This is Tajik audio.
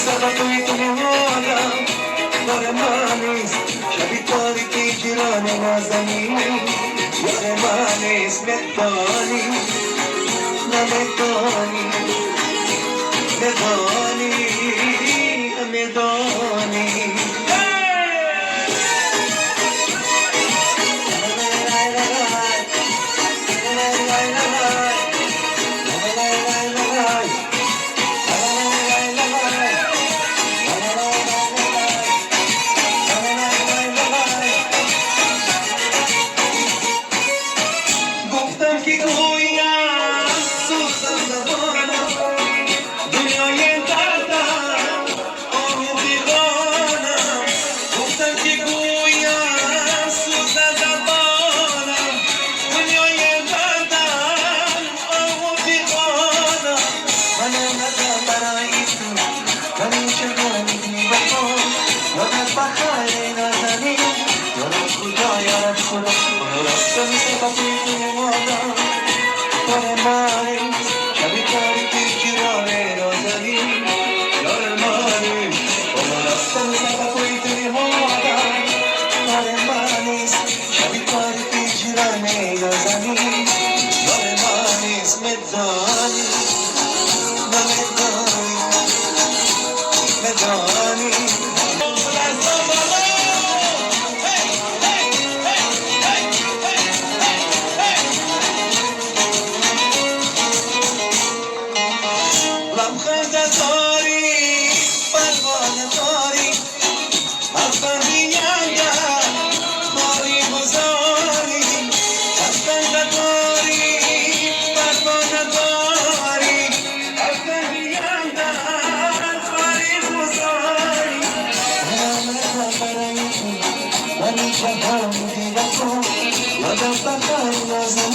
سر توی تو نهادم کار من نیست شبی تاریکی جیران نازنین یار من نیست ندانی نمیدانی ندانی نمیدانی. Гуфтам ки гӯям сӯзам забонам дунёи дардам оҳу фиғонам. Гуфтам ки гӯям сӯза забонам дунёи дардам оҳу фиғонам. Ман омадам барои ту вале чагони бевафо. Ёдат бахайр, нозанин. Ёрат худо, ёрат худо. Рафтам сабаби ту омадам кор ман нест шаби торики ҷирони нозанин ёр ман нест. Рафтам сабаби ту омадам кор ман нест шаби торики ҷирони нозанин ёр ман нест. Медонӣ, намедонӣ, медонӣ. Hey, hey, hey, hey, hey, hey, hey. Лабханд дорӣ, парвона дорӣ, афандиянда кори гузорӣ. Лабханд дорӣ, парвона дорӣ, афандиянда кори гузорӣ. Омадам барои ту вале ҷаҳон бевафо. Ёдам бахайр, нозанин.